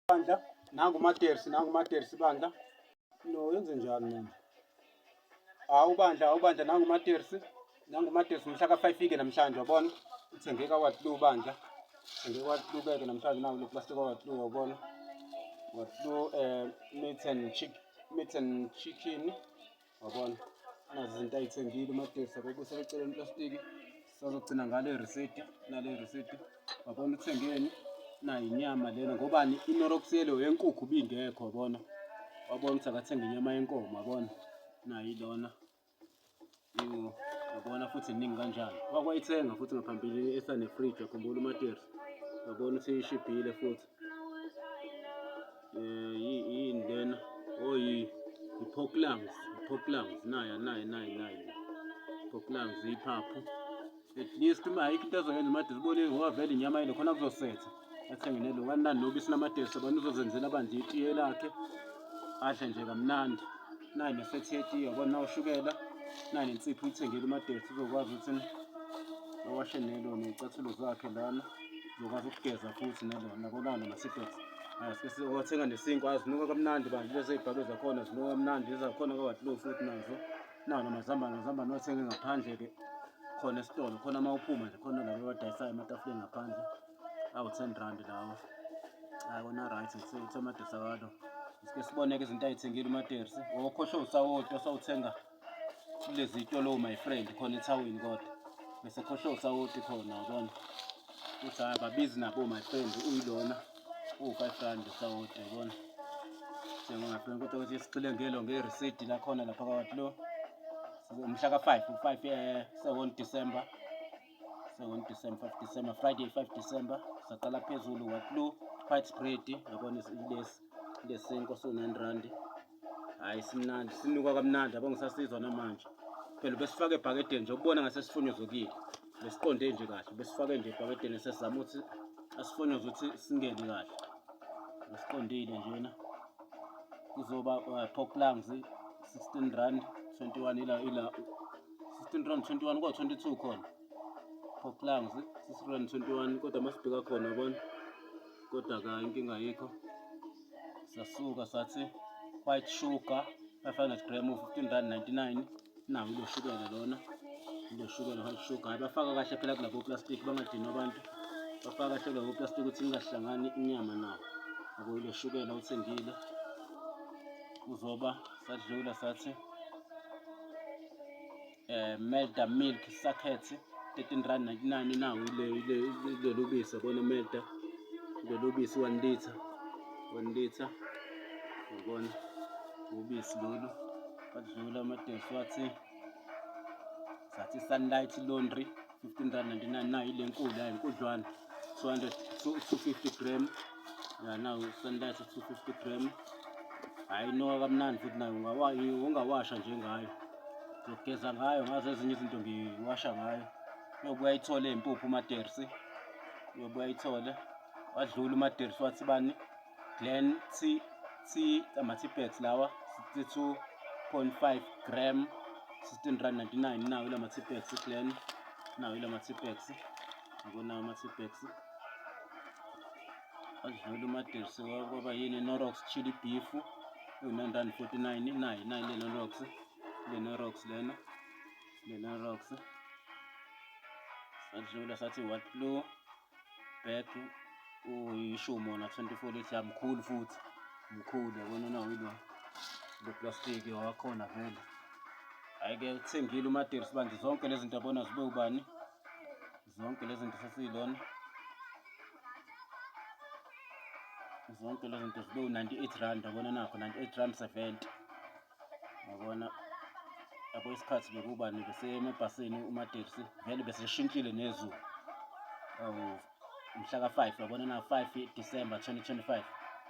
Bandla, nangu uMatersi, nangu uMatersi bandla. No, yenze njani manje? Hawu bandla, hawu bandla, nangu uMatersi. Nangu uMatersi mhla ka-5 ke namhlanje wabona. Uthenge kaWatloo bandla. Uthenge kwaWatloo ke namhlanje nawu lo plastic kaWatloo wabona. Watloo meat and chicken, meat and chicken. Wabona nazi izinto ayithengile uMatersi akubuyisela eceleni iplastiki. Sazogcina ngale risidi, nale risidi. Wabona uthengeni nayi inyama lena ngobani iNorox yellow yenkukhu bingekho wabona. Wabona ukuthi akathenga inyama yenkomo wabona. Nayi lona. Yo, yabona futhi iningi kanjani. Wakwayithenga futhi ngaphambili esane-fridge yakhumbula uMatersi. Yabona ukuthi ishibhile futhi. Yini lena? Oh, i-pork lungs, i-pork lungs nayi nayi nayi nayi. Pork lungs iphaphu. At least uma ayikho into azoyenza uMatersi ubonile ngoba vele inyama yile khona kuzosetha. Athenge nelo kanani nobisi lamadesi abantu uzozenzela bandla itiye lakhe. Adle nje kamnandi. Nayi nesethi yetiye yabona nawu ushukela. Nayi nensipho uyithengile uMatersi uzokwazi ukuthi awashe nelo ney'cathulo zakhe lana. Uzokwazi ukugeza futhi nelona yabona nama-cigarettes. Hayi sike siwathenga nesinkwa azinuka kamnandi bandla lezi ey'bhakwe zakhona zinuka kamnandi ezakhona kaWatloo futhi nazo. Nawo namazambane, amazambane wathenge ngaphandle-ke khona esitolo khona uma uphuma nje khona laba abadayisayo ematafuleni ngaphandle awu-10 rand lawo. Hayi kona right ngithe uMatersi akalo. Sike sibone-ke izinto ay'thengile uMatersi. Wawukhohlwe usawoti osawuthenga kulezi tolo my friend khona ethawini kodwa. Bese khohlwe usawoti khona wabona. Uthi hhayi ababizi nabo my friend uyilona uwu-5 rand usawoti yabona. Siyabonga my friend kodwa ukuthi sigxile ngelo ngerisidi lakhona lapha kaWatloo. Umhla ka-5 u-5 7 December 7 December 5 December Friday 5 December saqala phezulu Watloo white bread yabona lesi lesinkwa so-9 rand. Hhayi simnandi sinuka kamnandi yabo ngisasizwa namanje. Phela besifake ebhakedeni nje ukubona ngase sifunyuzukile. Besiqonde nje kahle besifake nje ebhakedeni sesizama ukuthi asifunyuze ukuthi singene kahle. Besiqondile njena. Kuzoba pork lungs 16 rand 21 ila ila 16 rand 21 kwa 22 khona. Pork lungs 16 rand 21 kodwa masibheka khona yabona. Kodwa ka inkinga ayikho. Sasuka sathi white sugar 500 gram 15 rand 99 nawo ilo shukela lona ilo shukela white sugar. Hayi bafaka kahle phela kulabo plastic bangadinwa abantu. Bafaka kahle kulabo plastic ukuthi ingahlangani inyama nawo. Yabo ilo shukela uthengile. Kuzoba sadlula sathi Melda milk sachet 13 rand 99 nawo ile ile lolu bisi yabona Melda lolu bisi 1 liter 1 liter yabona ubisi lolu. Wadlula uMatersi wathi sathi Sunlight Laundry 15 rand 99 nayo ile nkulu hayi inkudlwana 200 250 gram ya nawo Sunlight 250 gram. Hhayi inuka kamnandi futhi nayo ungawasha nje ngayo. Ngizogeza ngayo ngazo ezinye izinto ngiwasha ngayo. Uyobuya ayithole impuphu uMatersi. Uyobuya ayithole. Wadlula uMatersi wathi bani Glen T T ama-tea bags lawa 62.5 gram 16 rand 99 nawo ila ma-tea bags Glen nawo ila ma-tea bags yabo nawo ama-tea bags. Wadlula uMatersi kwaba yini Norox chili beef ewu-9 rand 49 nayi nayi le Norox le Norox lena le Norox. Sadlula sathi Watloo bag uyishumi wona 24 litre mkhulu futhi mkhulu yabona nawo ilo lo plastic wakhona vele. Hhayi-ke uthengile uMatersi bandla zonke lezi zinto yabona zibe ubani zonke lezi zinto sesiyilona zonke lezi zinto zibe u-98 rand yabona nakho 98 rand 70 yabona yabo isikhathi bekubani besemabhasini uMatersi vele beseshintshile nezulu awu mhla ka-5 yabona na 5 December 2025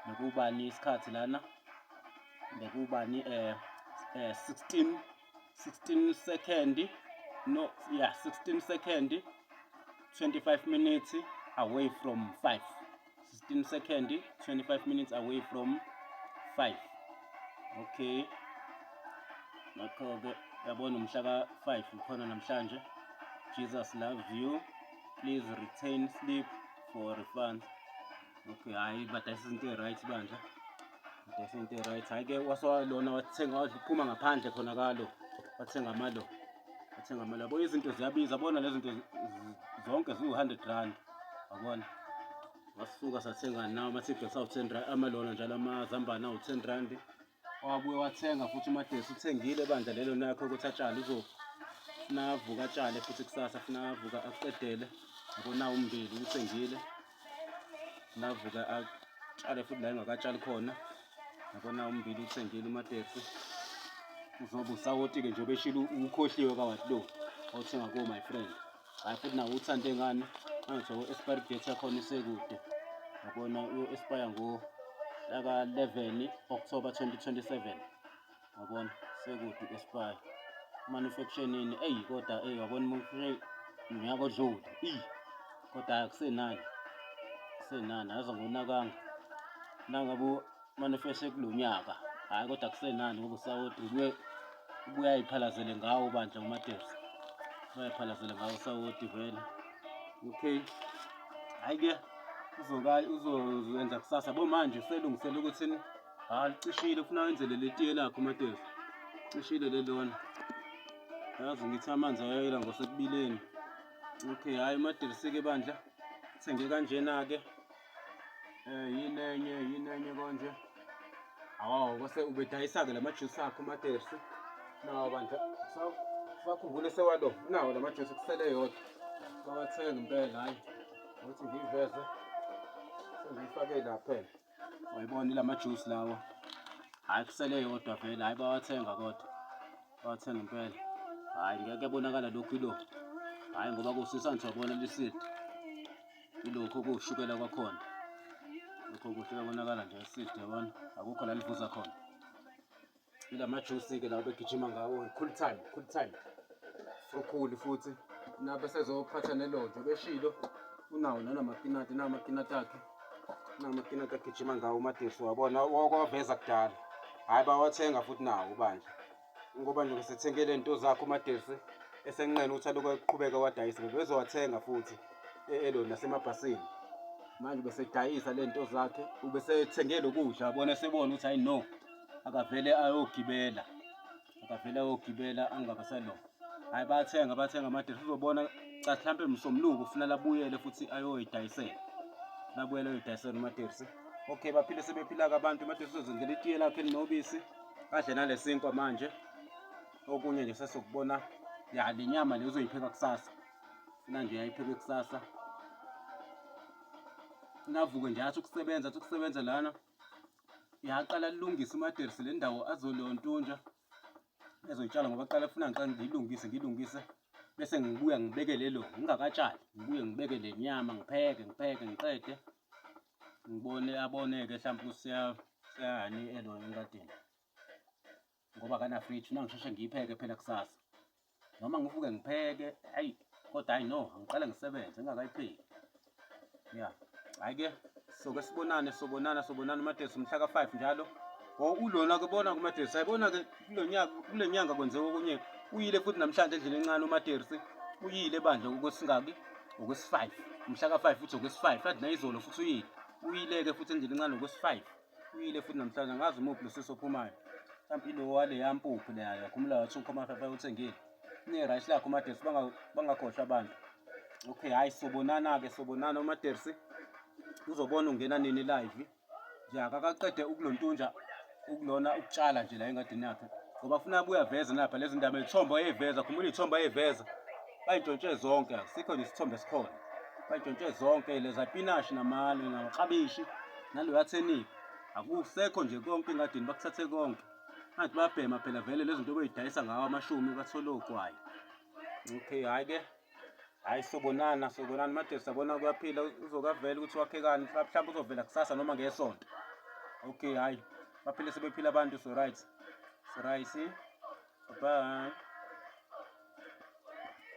bekubani isikhathi lana bekubani 16 second no yeah 16 second 25 minutes away from 5 16 second 25 minutes away from 5. Okay, ngakho-ke yabona umhla ka-5 ukhona namhlanje. Jesus loves you, please retain slip for refunds. Okay, hhayi badayisa izinto ey'right bandla. Badayisa izinto ey'right. Hhayi-ke wasewalona wathenga waphuma ngaphandle khona kalo. Wathenga amalo. Wathenga amalo. Yabo izinto ziyabiza bona lezi zinto zonke ziwu-hundred rand. Yabona? Wasuka sathenga nawo ama-cigarettes awu-ten rand, amalona njalo amazambane awu-ten rand. Wabuye wathenga futhi uMadesi uthengile bandla lelo nakho ukuthi atshale uzofuna avuka atshale futhi kusasa funa avuka aqedele yabo nawu umbili uthengile navuka atshale futhi la engakatshali khona yabo nawu umbili uthengile uMadesi uzobe usawoti-ke nje obeshilo ukhohliwe kawathi lo awuthenga ko my friend. Hhayi futhi nawo uthande ngani angithiwa ku-expiry date yakhona isekude yabona uyo-expire ngo-laka-11 October 2027 yabona sekude u-expire manufacturing eyi kodwa eyi wabona umuntu unyaka odlule iyi kodwa akusenani kusenani aze ngonakanga nangabe manifeste kulo nyaka hhayi kodwa kusenani ngoba usawoti ubuye ubuye ayiphalazele ngawo bandla umadesi uyayiphalazele ngawo usawoti vele okay hhayi-ke uzowenza kusasa bo manje uselungisele ukuthini hhayi licishile ufuna wenzele letiye lakho umadesi cishile lelona yazi ngithi amanzi ayayela ngosekubileni okay hhayi umadelisi-ke bandla thenge kanjena-ke Eh yini enye yini enye konje? Awu kwase ubedayisa-ke la majusi akho uMatersi. Nawo bandla sakhumbule sewalo nawo la majusi kusele yodwa. Bawathenga impela hhayi. Ukuthi ngiyiveze sengiyifake lapha. Wayibona ila majusi lawa. Hhayi kusele yodwa vele hhayi bawathenga kodwa. Bawathenga impela. Hhayi ngeke kuyabonakala lokhu ilo. Hhayi ngoba kusisa ngiyabona lisidi. Ilokhu kuwushukela kwakhona. Lokho kuhle kuyabonakala nje eside yabona. Akukho la livuza khona. Ila majusi-ke lawa begijima ngawo cool time, cool time. Frukhuli futhi. Nabe sezophatha nelonjo beshilo unawo nanamakinati namakinati akhe. Namakinati agijima ngawo uMadesi wabona wakwaveza kudala. Hhayi bawathenga futhi nawo bandla. Ngoba nje usethenge le nto zakhe uMadesi esenqena ukuthi alokhu eqhubeka wadayisa bebezowathenga futhi eloni nasemabhasini manje ubesedayisa le nto zakhe ubesethenge lokudla yabona esebona ukuthi hayi no akavele ayogibela akavele ayogibela angabe salo hayi bayathenga bathenga amadesi uzobona cha mhlampe msomluko ufuna labuyele futhi ayoyidayisela labuyele ayoyidayisela uMadesi okay baphile sebephila-ke abantu uMadesi uzozenzela itiye lakhe elinobisi Adle nalesinkwa manje. Okunye nje sesokubona ya le nyama le uzoyipheka kusasa. Funa nje ayipheke kusasa. Navuke nje athi ukusebenza athi ukusebenza lana. Yaqala lungisa uMadersi le ndawo azolontunja ezoyitshala ngoba qala funa ngiqale ngiyilungise ngiyilungise bese ngibuya ngibeke lelo ngingakatshali ngibuye ngibeke le nyama ngipheke ngipheke ngiqede ngibone aboneke mhlawumbe ukuthi siyani elona engadini ngoba akana-fridge uma ngisheshe ngiyipheke phela kusasa noma ngivuke ngipheke hayi kodwa hayi no ngiqale ngisebenze ngingakayipheki ya hhayi-ke soke sibonane sobonana sobonana umadesi mhla ka-five njalo o ulona ke bona kumadersi ayibona-ke kulo nyaka kule nyanga kwenzeka okunye uyile futhi namhlanje endlini encane umadersi uyile bandla okwesingaki okwesi-five mhla ka-five futhi okwesi-five athi nayizolo futhi uyile uyile-ke futhi endlini encane okwesi-five uyile futhi namhlanje angazi umuphi lo sisi ophumayo mhlawumpe ilo waleya mpuphu leya yakhumula wathi ukhoma five uthengile ne-rice lakho umadersi bangakhohlwa abantu okay hhayi sobonana-ke sobonana umadersi uzobona ungena nini live nje akakaqede ukulontunja ukulona ukutshala nje la engadini yakhe ngoba funa abuye aveze napha lezi ndaba iy'thombe ayey'veza khumbula iy'thombe ayey'veza bayintshontshe zonke asikho nje isithombe esikhona bayintshontshe zonke leza pinashi namalo namaklabishi naloya theniphi akusekho nje konke engadini bakuthathe konke ngathi bayabhema phela vele lezi zinto beyidayisa ngawo amashumi bathole ogwayi okay hhayi-ke Hayi sobonana sobonana made sabona kuyaphila uzokavela ukuthi wakhekani mhlawumbe uzovela kusasa noma ngesonto. Okay hayi baphile sebephila abantu so right. So right. Bye.